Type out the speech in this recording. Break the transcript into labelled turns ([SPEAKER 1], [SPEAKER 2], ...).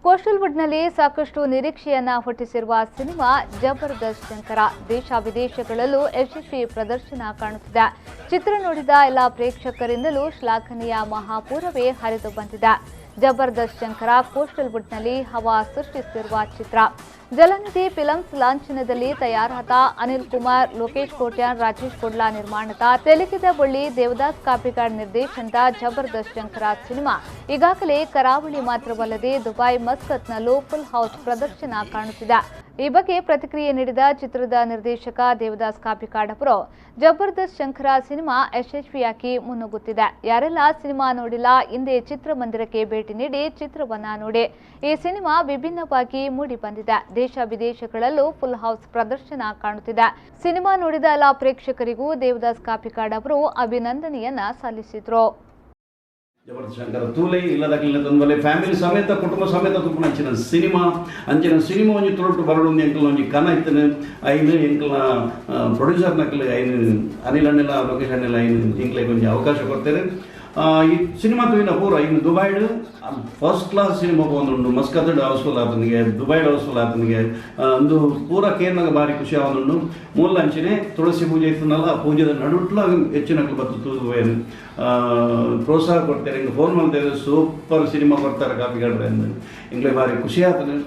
[SPEAKER 1] ಕೋಸ್ಟಲ್ವುಡ್ನಲ್ಲಿ ಸಾಕಷ್ಟು ನಿರೀಕ್ಷೆಯನ್ನ ಹುಟ್ಟಿಸಿರುವ ಸಿನಿಮಾ ಜಬರ್ದಸ್ತ್ ಶಂಕರ ದೇಶ ವಿದೇಶಗಳಲ್ಲೂ ಯಶಸ್ವಿ ಪ್ರದರ್ಶನ ಕಾಣುತ್ತಿದೆ. ಚಿತ್ರ ನೋಡಿದ ಎಲ್ಲ ಪ್ರೇಕ್ಷಕರಿಂದಲೂ ಶ್ಲಾಘನೆಯ ಮಹಾಪೂರವೇ ಹರಿದು ಬಂದಿದೆ. ಜಬರ್ದಸ್ತ್ ಶಂಕರ ಕೋಸ್ಟಲ್ವುಡ್ನಲ್ಲಿ ಹವಾ ಸೃಷ್ಟಿಸಿರುವ ಚಿತ್ರ. ಜಲನಿಧಿ ಫಿಲಮ್ಸ್ ಲಾಂಛನದಲ್ಲಿ ತಯಾರಾದ ಅನಿಲ್ ಕುಮಾರ್, ಲೋಕೇಶ್ ಕೋಟ್ಯಾನ್, ರಾಜೇಶ್ ಕೊಡ್ಲಾ ನಿರ್ಮಾಣದ, ತೆಲುಗಿದ ಬಳ್ಳಿ ದೇವದಾಸ್ ಕಾಪಿಕಾಡ್ ನಿರ್ದೇಶನದ ಜಬರ್ದಸ್ತ್ ಶಂಕರ ಸಿನಿಮಾ ಈಗಾಗಲೇ ಕರಾವಳಿ ಮಾತ್ರವಲ್ಲದೆ ದುಬೈ, ಮಸ್ಕತ್ನಲ್ಲೂ ಫುಲ್ ಹೌಸ್ ಪ್ರದರ್ಶನ ಕಾಣುತ್ತಿದೆ. ಈ ಬಗ್ಗೆ ಪ್ರತಿಕ್ರಿಯೆ ನೀಡಿದ ಚಿತ್ರದ ನಿರ್ದೇಶಕ ದೇವದಾಸ್ ಕಾಪಿಕಾಡ್ ಅವರು, ಜಬರ್ದಸ್ತ್ ಶಂಕರ ಸಿನಿಮಾ ಯಶಸ್ವಿಯಾಗಿ ಮುನ್ನುಗ್ಗುತ್ತಿದೆ. ಯಾರೆಲ್ಲ ಸಿನಿಮಾ ನೋಡಿಲ್ಲ, ಇಂದೇ ಚಿತ್ರಮಂದಿರಕ್ಕೆ ಭೇಟಿ ನೀಡಿ ಚಿತ್ರವನ್ನ ನೋಡಿ. ಈ ಸಿನಿಮಾ ವಿಭಿನ್ನವಾಗಿ ಮೂಡಿ ಬಂದಿದೆ. ದೇಶ ವಿದೇಶಗಳಲ್ಲೂ ಫುಲ್ ಹೌಸ್ ಪ್ರದರ್ಶನ ಕಾಣುತ್ತಿದೆ. ಸಿನಿಮಾ ನೋಡಿದ ಎಲ್ಲ ಪ್ರೇಕ್ಷಕರಿಗೂ ದೇವದಾಸ್ ಕಾಪಿಕಾಡ್ ಅವರು ಅಭಿನಂದನೆಯನ್ನ ಸಲ್ಲಿಸಿದರು.
[SPEAKER 2] ಜಬರ್ದಸ್ತ್ ಶಂಕರ ತೂಲೆ, ಇಲ್ಲದಕ್ಲಿನ ತಂದಲೆ ಫ್ಯಾಮಿಲಿ ಸಮೇತ, ಕುಟುಂಬ ಸಮೇತ ತೂಪುನ ಅಂಚಿನ ಸಿನಿಮಾ. ಅಂಚಿನ ಸಿನಿಮಾ ಒಂಜಿ ತುಳುಟು ಬರಡು ಎಂಕಲ್ನ ಒಂಜಿ ಕನ ಇತ್ತನ. ಐನು ಎಂಕಲ್ನ ಪ್ರೊಡ್ಯೂಸರ್ ನಕಲು ಐನು ಅನಿಲ್ ಅಣ್ಣೆಲ, ಲೋಕೇಶ್ ಅಣ್ಣೆಲ ಐನು ಎಂಕ್ಲೆಗ್ ಒಂಜಿ ಅವಕಾಶ ಕೊಡ್ತೇನೆ. ಈ ಸಿನಿಮಾ ತೂಯಿನ ಪೂರ ಇನ್ನು ದುಬೈಡ್ ಫಸ್ಟ್ ಕ್ಲಾಸ್ ಸಿನಿಮಾ ಪೋವೊಂದುಂಡು. ಮಸ್ಕತ್ಡ್ ಹೌಸ್ಫುಲ್ ಆತನಿಗೆ, ದುಬೈಡ್ ಹೌಸ್ಫುಲ್ ಆತನಿಗೆ. ಒಂದು ಪೂರ ಕೇರ್ನಾಗ ಭಾರಿ ಖುಷಿ ಆವೊಂದುಂಡು. ಮೂಲ ಅಂಚನೆ ತುಳಸಿ ಪೂಜೆ ಇತ್ತನಲ್ಲ, ಆ ಪೂಜೆದ ನಡುಟ್ಲ ಹೆಚ್ಚಿನಕ್ಲು ಬತ್ತು ತೂದು ಪೋಯೆರ್, ಪ್ರೋತ್ಸಾಹ ಕೊಡ್ತಾರೆ. ಹಿಂಗೆ ಫೋನ್ ಮಾಡ್ತಾರೆ, ಸೂಪರ್ ಸಿನಿಮಾ ಕೊಡ್ತಾರೆ ಕಾಪಿಕಾಡ್ರೆ ಅಂದ್. ಎಂಕ್ಲೆ ಭಾರಿ ಖುಷಿ ಆತನೆ.